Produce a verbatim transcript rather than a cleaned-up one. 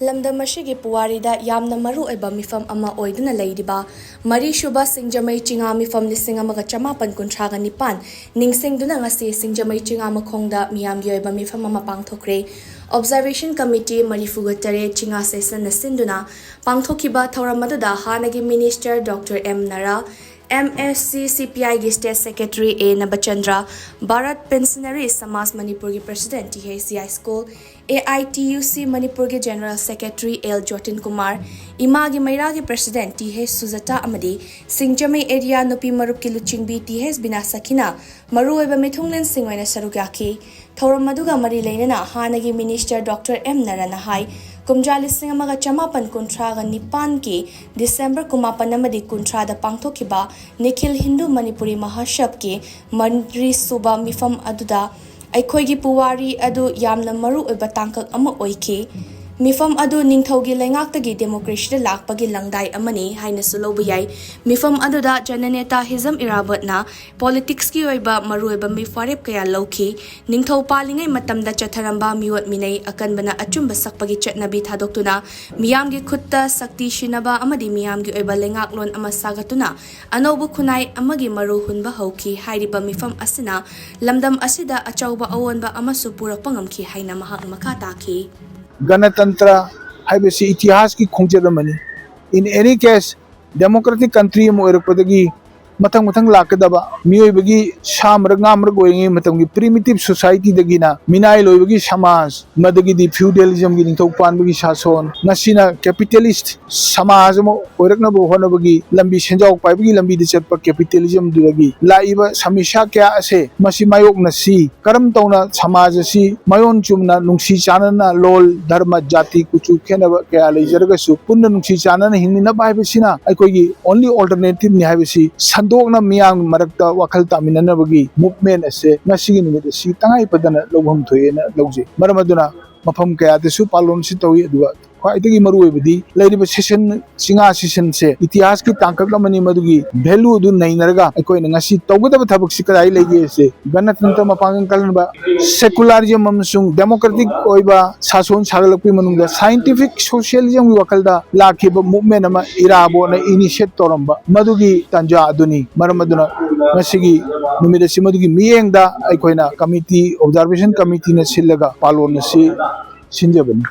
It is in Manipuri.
ꯂꯝꯗꯝ ꯑꯁꯤꯒꯤ ꯄꯨꯋꯥꯔꯤꯗ ꯌꯥꯝꯅ ꯃꯔꯨ ꯑꯣꯏꯕ ꯃꯤꯐꯝ ꯑꯃ ꯑꯣꯏꯗꯨꯅ ꯂꯩꯔꯤꯕ ꯃꯔꯤꯁꯨꯕ ꯁꯤꯡꯖꯃꯩ ꯆꯤꯉꯥ ꯃꯤꯐꯝ ꯂꯤꯁꯤꯡ ꯑꯃꯒ ꯆꯃꯥꯄꯟ ꯀꯨꯟꯊ꯭ꯔꯥꯒ ꯅꯤꯄꯥꯟ ꯅꯤꯡꯁꯤꯡꯗꯨꯅ ꯉꯁꯤ ꯁꯤꯡꯖꯃꯩ ꯆꯤꯉꯥ ꯃꯈꯣꯡꯗ ꯃꯤꯌꯥꯝꯒꯤ ꯑꯣꯏꯕ ꯃꯤꯐꯝ ꯑꯃ ꯄꯥꯡꯊꯣꯛꯈ꯭ꯔꯦ꯫ Observation Committee ꯃꯔꯤꯐꯨꯒ ꯇꯔꯦꯠ ꯆꯤꯉꯥ session ꯅ ꯁꯤꯟꯗꯨꯅ ꯄꯥꯡꯊꯣꯛꯈꯤꯕ ꯊꯧꯔꯝ ꯑꯗꯨꯗ ꯍꯥꯟꯅꯒꯤ Minister Doctor M Nara, M S C C P I ꯒꯤ State Secretary A Nabachandra, Bharat Pensionary Samaj ꯃꯅꯤꯄꯨꯔꯒꯤ President T H G high school, A I T U C ꯃꯅꯤꯄꯨꯔꯒꯤ General Secretary L Jotin Kumar, ꯏꯃꯥꯒꯤ ꯃꯩꯔꯥꯒꯤ President ꯇꯤ ꯍꯩꯆ ꯁꯨꯖꯇꯥ ꯑꯃꯗꯤ ꯁꯤꯡꯖꯃꯩ area ꯅꯨꯄꯤ ꯃꯔꯨꯞꯀꯤ ꯂꯨꯆꯤꯡꯕꯤ ꯇꯤ ꯍꯩꯆ ꯕꯤꯅꯥ ꯁꯈꯤꯅ ꯃꯔꯨꯑꯣꯏꯕ ꯃꯤꯊꯨꯡꯂꯦꯟꯁꯤꯡ ꯑꯣꯏꯅ ꯁꯔꯨꯛ ꯌꯥꯈꯤ꯫ ꯊꯧꯔꯝ ꯑꯗꯨꯒ ꯃꯔꯤ ꯂꯩꯅꯅ ꯍꯥꯟꯅꯒꯤ Minister Doctor ꯑꯦꯝ ꯅꯔꯥꯅ ꯍꯥꯏ, ꯀꯨꯝꯖꯥ ꯂꯤꯁꯤꯡ ꯑꯃꯒ ꯆꯃꯥꯄꯟ ꯀꯨꯟꯊ꯭ꯔꯥꯒ ꯅꯤꯄꯥꯟꯒꯤ December ꯀꯨꯟꯃꯥꯄꯟ ꯑꯃꯗꯤ ꯀꯨꯟꯊ꯭ꯔꯥꯗ ꯄꯥꯡꯊꯣꯛꯈꯤꯕ ꯅꯤꯈꯤꯜ ꯍꯤꯟꯗꯨ ꯃꯅꯤꯄꯨꯔꯤ ꯃꯍꯥꯁꯕꯀꯤ ꯃꯔꯤꯁꯨꯕ ꯃꯤꯐꯝ ꯑꯗꯨꯗ ꯑꯩꯈꯣꯏꯒꯤ ꯄꯨꯋꯥꯔꯤ ꯑꯗꯨ ꯌꯥꯝꯅ ꯃꯔꯨ ꯑꯣꯏꯕ ꯇꯥꯡꯀꯛ ꯑꯃ ꯑꯣꯏꯈꯤ꯫ ꯃꯤꯐꯝ ꯑꯗꯨ ꯅꯤꯡꯊꯧꯒꯤ ꯂꯩꯉꯥꯛꯇꯒꯤ democracy ꯗ ꯂꯥꯛꯄꯒꯤ ꯂꯪꯗꯥꯏ ꯑꯃꯅꯤ ꯍꯥꯏꯅꯁꯨ ꯂꯧꯕ ꯌꯥꯏ꯫ ꯃꯤꯐꯝ ꯑꯗꯨꯗ Jananeta Hizam Irabatꯅ politics ꯀꯤ ꯑꯣꯏꯕ ꯃꯔꯨꯑꯣꯏꯕ ꯃꯤꯋꯥꯔꯦꯞ ꯀꯌꯥ ꯂꯧꯈꯤ꯫ ꯅꯤꯡꯊꯧ ꯄꯥꯜꯂꯤꯉꯩ ꯃꯇꯝꯗ ꯆꯠꯊꯔꯝꯕ ꯃꯤꯑꯣꯠ ꯃꯤꯅꯩ, ꯑꯀꯟꯕꯅ ꯑꯆꯨꯝꯕ ꯁꯛꯄꯒꯤ ꯆꯠꯅꯕꯤ ꯊꯥꯗꯣꯛꯇꯨꯅ ꯃꯤꯌꯥꯝꯒꯤ ꯈꯨꯠꯇ ꯁꯛꯇꯤ ꯁꯤꯟꯅꯕ ꯑꯃꯗꯤ ꯃꯤꯌꯥꯝꯒꯤ ꯑꯣꯏꯕ ꯂꯩꯉꯥꯛꯂꯣꯟ ꯑꯃ ꯁꯥꯒꯠꯇꯨꯅ ꯑꯅꯧꯕ ꯈꯨꯟꯅꯥꯏ ꯑꯃꯒꯤ ꯃꯔꯨ ꯍꯨꯟꯕ ꯍꯧꯈꯤ꯫ ꯍꯥꯏꯔꯤꯕ ꯃꯤꯐꯝ ꯑꯁꯤꯅ ꯂꯝꯗꯝ ꯑꯁꯤꯗ ꯑꯆꯧꯕ ꯑꯑꯣꯟꯕ ꯑꯃꯁꯨ ꯄꯨꯔꯛꯄ ꯉꯝꯈꯤ ꯍꯥꯏꯅ ꯃꯍꯥꯛꯅ ꯃꯈꯥ ꯇꯥꯈꯤ꯫ ꯒꯅꯇꯟꯇ꯭ꯔ ꯍꯥꯏꯕꯁꯤ ꯏꯇꯤꯍꯥꯁꯀꯤ ꯈꯣꯡꯆꯠ ꯑꯃꯅꯤ꯫ In any case, democratic country ꯑꯃ ꯑꯣꯏꯔꯛꯄꯗꯒꯤ ꯃꯊꯪ ꯃꯊꯪ ꯂꯥꯛꯀꯗꯕ ꯃꯤꯑꯣꯏꯕꯒꯤ ꯁꯥ ꯃꯔꯛ, ꯉꯥ ꯃꯔꯛ ꯑꯣꯏꯔꯤꯉꯩ ꯃꯇꯝꯒꯤ primitive society ꯗꯒꯤꯅ ꯃꯤꯅꯥꯏ ꯂꯣꯏꯕꯒꯤ ꯁꯃꯥꯖ, ꯃꯗꯒꯤꯗꯤ feudalism ꯒꯤ ꯅꯤꯡꯊꯧ ꯄꯥꯟꯕꯒꯤ ꯁꯥꯁꯣꯟ, ꯉꯁꯤꯅ capitalist ꯁꯃꯥꯖ ꯑꯃ ꯑꯣꯏꯔꯛꯅꯕ ꯍꯣꯠꯅꯕꯒꯤ ꯂꯝꯕꯤ, ꯁꯦꯟꯖꯥꯎ ꯄꯥꯏꯕꯒꯤ ꯂꯝꯕꯤꯗ ꯆꯠꯄ capitalism ꯗꯨꯗꯒꯤ ꯂꯥꯛꯏꯕ ꯁꯃꯁ꯭ꯌꯥ ꯀꯌꯥ ꯑꯁꯦ ꯃꯁꯤ ꯃꯥꯌꯣꯛꯅꯁꯤ꯫ ꯀꯔꯝ ꯇꯧꯅ ꯁꯃꯥꯖ ꯑꯁꯤ ꯃꯌꯣꯟ ꯆꯨꯝꯅ ꯅꯨꯡꯁꯤ ꯆꯥꯟꯅꯅ ꯂꯣꯜ, ꯙꯔꯃ, ꯖꯥꯇꯤ, ꯀꯨꯆꯨ ꯈꯦꯠꯅꯕ ꯀꯌꯥ ꯂꯩꯖꯔꯒꯁꯨ ꯄꯨꯟꯅ ꯅꯨꯡꯁꯤ ꯆꯥꯟꯅꯅ ꯍꯤꯡꯃꯤꯟꯅꯕ ꯍꯥꯏꯕꯁꯤꯅ ꯑꯩꯈꯣꯏꯒꯤ only alternative ꯅꯤ ꯍꯥꯏꯕꯁꯤ ꯁꯟꯗꯣꯛꯅ ꯃꯤꯌꯥꯝꯒꯤ ꯃꯔꯛꯇ ꯋꯥꯈꯜ ꯇꯥꯃꯤꯟꯅꯅꯕꯒꯤ movement ꯑꯁꯦ ꯉꯁꯤꯒꯤ ꯅꯨꯃꯤꯠ ꯑꯁꯤ ꯇꯉꯥꯏ ꯐꯗꯅ ꯂꯧꯐꯝ ꯊꯣꯛꯑꯦꯅ ꯂꯧꯖꯩ꯫ ꯃꯔꯝ ꯑꯗꯨꯅ ꯃꯐꯝ ꯀꯌꯥꯗꯁꯨ ꯄꯥꯂꯣꯟꯁꯤ ꯇꯧꯏ꯫ ꯑꯗꯨꯒ ꯈ꯭ꯋꯥꯏꯗꯒꯤ ꯃꯔꯨꯑꯣꯏꯕꯗꯤ ꯂꯩꯔꯤꯕ ꯁꯦꯁꯟ, ꯁꯤꯡꯍꯥ ꯁꯦꯁꯟꯁꯦ ꯏꯇꯤꯍꯥꯁꯀꯤ ꯇꯥꯡꯀꯛ ꯑꯃꯅꯤ, ꯃꯗꯨꯒꯤ ꯚꯦꯂꯨ ꯑꯗꯨ ꯅꯩꯅꯔꯒ ꯑꯩꯈꯣꯏꯅ ꯉꯁꯤ ꯇꯧꯒꯗꯕ ꯊꯕꯛꯁꯤ ꯀꯗꯥꯏ ꯂꯩꯒꯦꯁꯦ, ꯒꯅꯇꯟꯇ꯭ꯔ ꯃꯄꯥꯡꯒꯜ ꯀꯜꯍꯟꯕ, ꯁꯦꯀꯨꯂꯥꯔꯤꯖꯝ ꯑꯃꯁꯨꯡ ꯗꯦꯃꯣꯀ꯭ꯔꯦꯇꯤꯛ ꯑꯣꯏꯕ ꯁꯥꯁꯣꯟ ꯁꯥꯒꯠꯂꯛꯄꯒꯤ ꯃꯅꯨꯡꯗ ꯁꯥꯏꯟꯇꯤꯐꯤꯛ ꯁꯣꯁꯤꯌꯦꯂꯤꯖꯝꯒꯤ ꯋꯥꯈꯜꯗ ꯂꯥꯛꯈꯤꯕ ꯃꯨꯞꯃꯦꯟ ꯑꯃ ꯏꯔꯥꯕꯣꯠꯅ ꯏꯅꯤꯁꯤꯌꯦꯠ ꯇꯧꯔꯝꯕ ꯃꯗꯨꯒꯤ ꯇꯥꯟꯖꯥ ꯑꯗꯨꯅꯤ꯫ ꯃꯔꯝ ꯑꯗꯨꯅ ꯉꯁꯤꯒꯤ ꯅꯨꯃꯤꯠ ꯑꯁꯤ ꯃꯗꯨꯒꯤ ꯃꯤꯠꯌꯦꯡꯗ ꯑꯩꯈꯣꯏꯅ ꯀꯃꯤꯇꯤ, ꯑꯣꯕꯖꯥꯔꯕꯦꯁꯟ ꯀꯃꯤꯇꯤꯅ ꯁꯤꯜꯂꯒ ꯄꯥꯂꯣꯟ ꯑꯁꯤ ꯁꯤꯟꯖꯕꯅꯤ꯫